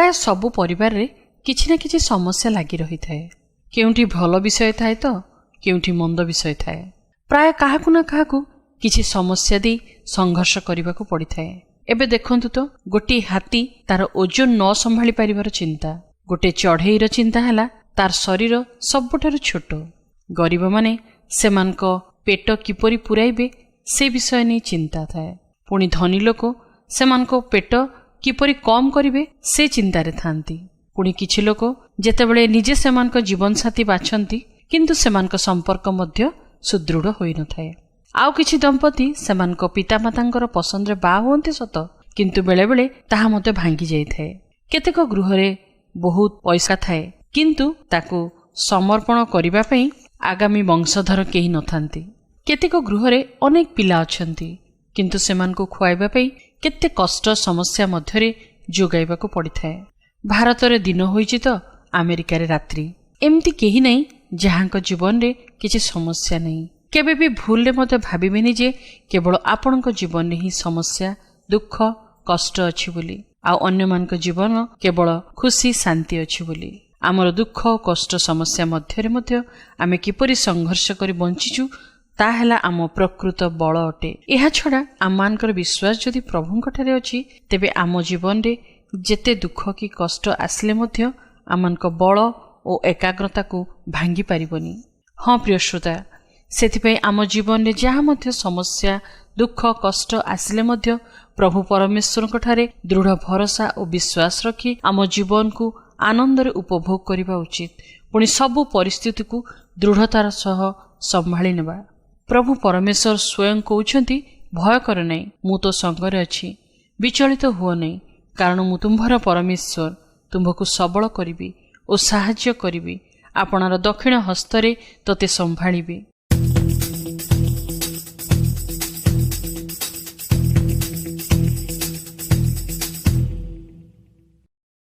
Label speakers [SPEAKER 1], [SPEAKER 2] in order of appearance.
[SPEAKER 1] ପ୍ରାୟ ସବୁ ପରିବାରରେ କିଛି ନା କିଛି ସମସ୍ୟା ଲାଗି ରହିଥାଏ। କେଉଁଠି ଭଲ ବିଷୟ ଥାଏ ତ କେଉଁଠି ମନ୍ଦ ବିଷୟ ଥାଏ। ପ୍ରାୟ କାହାକୁ ନା କାହାକୁ କିଛି ସମସ୍ୟା ଦେଇ ସଂଘର୍ଷ କରିବାକୁ ପଡ଼ିଥାଏ। ଏବେ ଦେଖନ୍ତୁ ତ, ଗୋଟିଏ ହାତୀ ତାର ଓଜନ ନ ସମ୍ଭାଳି ପାରିବାର ଚିନ୍ତା, ଗୋଟେ ଚଢ଼େଇର ଚିନ୍ତା ହେଲା ତାର ଶରୀର ସବୁଠାରୁ ଛୋଟ, ଗରିବମାନେ ସେମାନଙ୍କ ପେଟ କିପରି ପୂରାଇବେ ସେ ବିଷୟ ନେଇ ଚିନ୍ତା ଥାଏ, ପୁଣି ଧନୀ ଲୋକ ସେମାନଙ୍କ ପେଟ କିପରି କମ୍ କରିବେ ସେ ଚିନ୍ତାରେ ଥାନ୍ତି। ପୁଣି କିଛି ଲୋକ ଯେତେବେଳେ ନିଜେ ସେମାନଙ୍କ ଜୀବନସାଥୀ ବାଛନ୍ତି, କିନ୍ତୁ ସେମାନଙ୍କ ସମ୍ପର୍କ ମଧ୍ୟ ସୁଦୃଢ଼ ହୋଇନଥାଏ। ଆଉ କିଛି ଦମ୍ପତି ସେମାନଙ୍କ ପିତାମାତାଙ୍କର ପସନ୍ଦରେ ବାହା ହୁଅନ୍ତି ସତ, କିନ୍ତୁ ବେଳେବେଳେ ତାହା ମଧ୍ୟ ଭାଙ୍ଗି ଯାଇଥାଏ। କେତେକ ଗୃହରେ ବହୁତ ପଇସା ଥାଏ, କିନ୍ତୁ ତାକୁ ସମର୍ପଣ କରିବା ପାଇଁ ଆଗାମୀ ବଂଶଧର କେହି ନଥାନ୍ତି। କେତେକ ଗୃହରେ ଅନେକ ପିଲା ଅଛନ୍ତି, କିନ୍ତୁ ସେମାନଙ୍କୁ ଖୁଆଇବା ପାଇଁ କେତେ କଷ୍ଟ ସମସ୍ୟା ମଧ୍ୟରେ ଯୋଗାଇବାକୁ ପଡ଼ିଥାଏ। ଭାରତରେ ଦିନ ହୋଇଛି ତ ଆମେରିକାରେ ରାତ୍ରି। ଏମିତି କେହି ନାହିଁ ଯାହାଙ୍କ ଜୀବନରେ କିଛି ସମସ୍ୟା ନାହିଁ। କେବେ ବି ଭୁଲରେ ମଧ୍ୟ ଭାବିବେନି ଯେ କେବଳ ଆପଣଙ୍କ ଜୀବନରେ ହିଁ ସମସ୍ୟା, ଦୁଃଖ, କଷ୍ଟ ଅଛି ବୋଲି, ଆଉ ଅନ୍ୟମାନଙ୍କ ଜୀବନ କେବଳ ଖୁସି ଶାନ୍ତି ଅଛି ବୋଲି। ଆମର ଦୁଃଖ, କଷ୍ଟ, ସମସ୍ୟା ମଧ୍ୟରେ ମଧ୍ୟ ଆମେ କିପରି ସଂଘର୍ଷ କରି ବଞ୍ଚିଛୁ, ତାହା ହେଲା ଆମ ପ୍ରକୃତ ବଳ ଅଟେ। ଏହାଛଡ଼ା ଆମମାନଙ୍କର ବିଶ୍ୱାସ ଯଦି ପ୍ରଭୁଙ୍କଠାରେ ଅଛି, ତେବେ ଆମ ଜୀବନରେ ଯେତେ ଦୁଃଖ କି କଷ୍ଟ ଆସିଲେ ମଧ୍ୟ ଆମମାନଙ୍କ ବଳ ଓ ଏକାଗ୍ରତାକୁ ଭାଙ୍ଗି ପାରିବନି। ହଁ ପ୍ରିୟ ଶ୍ରୋତା, ସେଥିପାଇଁ ଆମ ଜୀବନରେ ଯାହା ମଧ୍ୟ ସମସ୍ୟା, ଦୁଃଖ, କଷ୍ଟ ଆସିଲେ ମଧ୍ୟ ପ୍ରଭୁ ପରମେଶ୍ୱରଙ୍କଠାରେ ଦୃଢ଼ ଭରସା ଓ ବିଶ୍ୱାସ ରଖି ଆମ ଜୀବନକୁ ଆନନ୍ଦରେ ଉପଭୋଗ କରିବା ଉଚିତ। ପୁଣି ସବୁ ପରିସ୍ଥିତିକୁ ଦୃଢ଼ତାର ସହ ସମ୍ଭାଳି ନେବା। ପ୍ରଭୁ ପରମେଶ୍ୱର ସ୍ୱୟଂ କହୁଛନ୍ତି, "ଭୟ କର ନାହିଁ, ମୁଁ ତୋ ସଙ୍ଗରେ ଅଛି। ବିଚଳିତ ହୁଅ ନାହିଁ, କାରଣ ମୁଁ ତୁମ୍ଭର ପରମେଶ୍ୱର, ତୁମ୍ଭକୁ ସବଳ କରିବି ଓ ସାହାଯ୍ୟ କରିବି, ଆପଣାର ଦକ୍ଷିଣ ହସ୍ତରେ ତୋତେ ସମ୍ଭାଳିବି।"